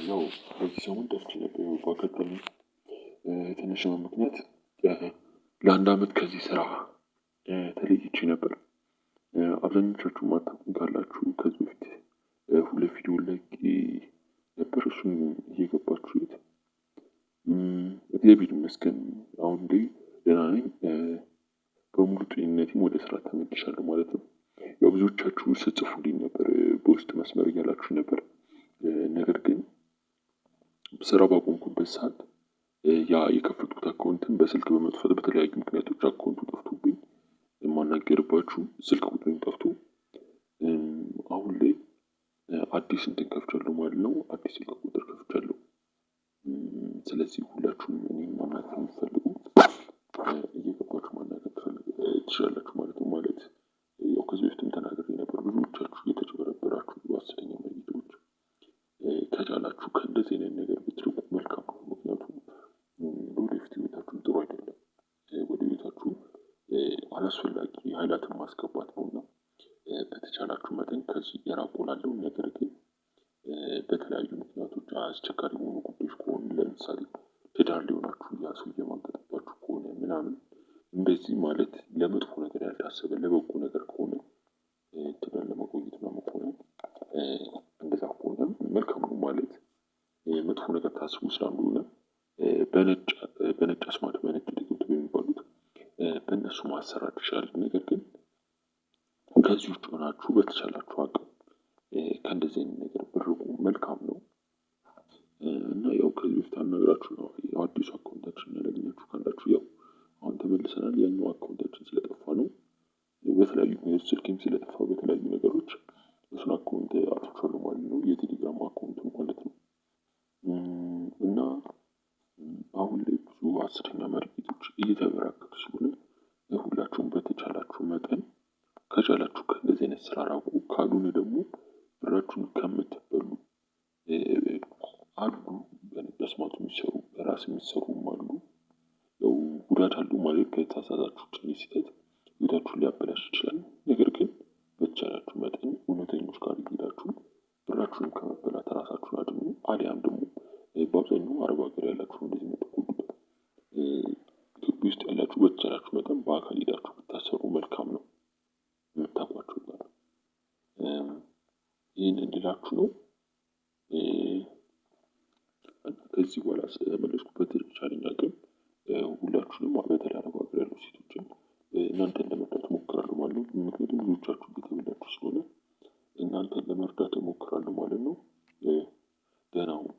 ያው በዚህ ሰሞን ጠፍቼ ነበር። ያው በአጋጣሚ ትንሽ ምክንያት ለአንድ አመት ከዚህ ስራ ተለይቼ ነበር። አብዛኞቻችሁ ማታውቁኝ ካላችሁ ከዚህ በፊት ሁለት ቪዲዮ ለቅቄ ነበር። እሱን እየገባችሁ እዩት። እግዚአብሔር ይመስገን አሁን ላይ ደህና ነኝ። በሙሉ ጤንነቴም ወደ ስራ ተመልሻለሁ ማለት ነው። ያው ብዙዎቻችሁ ስትጽፉልኝ ነበር፣ በውስጥ መስመር እያላችሁ ነበር። ነገር ግን ስራ ባቆምኩበት ሰዓት ያ የከፈትኩት አካውንትን በስልክ በመጥፋት በተለያዩ ምክንያቶች አካውንቱ ጠፍቶብኝ የማናገርባችሁ ስልክ ቁጥሬም ጠፍቶ አሁን ላይ አዲስ እንትን ከፍቻለሁ ማለት ነው። አዲስ ስልክ ቁጥር ከፍቻለሁ። ስለዚህ ሁላችሁም እኔን ማናገር የምትፈልጉ እየገባችሁ ማናገር ትችላላችሁ ማለት ነው። ማለት ያው ከዚህ በፊትም ተናግሬ ነበር። ብዙዎቻችሁ እየተጭበረበራችሁ ሐሰተኛ መረጃዎች ከቻላችሁ ከእንደዚህ አይነት ነገር ብትርቁ መልካም ነው። ምክንያቱም ለወደፊት ህይወታችሁ ጥሩ አይደለም። ወደ ህይወታችሁ አላስፈላጊ ኃይላትን ማስገባት ነው እና በተቻላችሁ መጠን ከዚህ የራቁ እላለሁ። ነገር ግን በተለያዩ ምክንያቶች አስቸጋሪ የሆኑ ጉዳዮች ከሆኑ ለምሳሌ ትዳር ሊሆናችሁ ያ ሰው እየማገጠባችሁ ከሆነ ምናምን እንደዚህ ማለት ለመጥፎ ነገር ያልታሰበ ለበጎ ነገር ከሆነ ትዳር ለመቆየት ምናምን ከሆነ እንደዛ ከሆነ መልካም ነው። ማለት መጥፎ ነገር ታስቦ ስላልሆነ በነጭ በነጭ አስማት በነጭ ድግምት በሚባሉት በእነሱ ማሰራት ይችላል። ነገር ግን ከዚህ ውጭ ሆናችሁ በተቻላችሁ አቅም ከእንደዚህ አይነት ነገር ብትርቁ መልካም ነው። እና ያው ከዚህ በፊት አናግራችሁ ነው አዲሱ አካውንታችን ያላገኛችሁ ካላችሁ ያው አሁን ተመልሰናል። ያኛው አካውንታችን ስለጠፋ ነው። በተለያዩ ምክንያቶች ስልኬም ስለጠፋ በተለያዩ ነገሮች እሱን አካውንት አጥፍቻለሁ ማለት ነው። የቴሌግራም አካውንቱን ማለት ነው። እና አሁን ላይ ብዙ ሐሰተኛ መረጃዎች እየተበራከቱ ስለሆነ ሁላችሁም በተቻላችሁ መጠን ከቻላችሁ ከእንደዚህ አይነት ስራ ራቁ። ካልሆነ ደግሞ ብራችሁን ከምትበሉ አሉ በስማርት የሚሰሩ በራስ የሚሰሩም አሉ። ያው ጉዳት አለው ማለት ከተሳሳታችሁ ትንሽ ስህተት ህይወታችሁን ሊያበላሽ ይችላል። ነገር ግን በተቻላችሁ መጠን እውነተኞች ጋር እየሄዳችሁ ብራችሁን ከመበላት ራሳችሁን አድኑ። አሊያም ደግሞ በአብዛኛው አረብ ሀገር ያላችሁ እንደዚህ የምትጎዱት ኢትዮጵያ ውስጥ ያላችሁ በተቻላችሁ መጠን በአካል ሄዳችሁ ብታሰሩ መልካም ነው። የምታውቋቸው ጋር ይህን እንድላችሁ ነው። ከዚህ በኋላ ስለተመለስኩ በተቻለኝ አቅም ሁላችሁንም በተለይ አረብ ሀገር ያሉ ሴቶችን እናንተን ለመርዳት እሞክራለሁ ማለት ነው። ምክንያቱም ብዙዎቻችሁ እየተበላችሁ ስለሆነ እናንተን ለመርዳት እሞክራለሁ ማለት ነው። ደህና ሁኑ።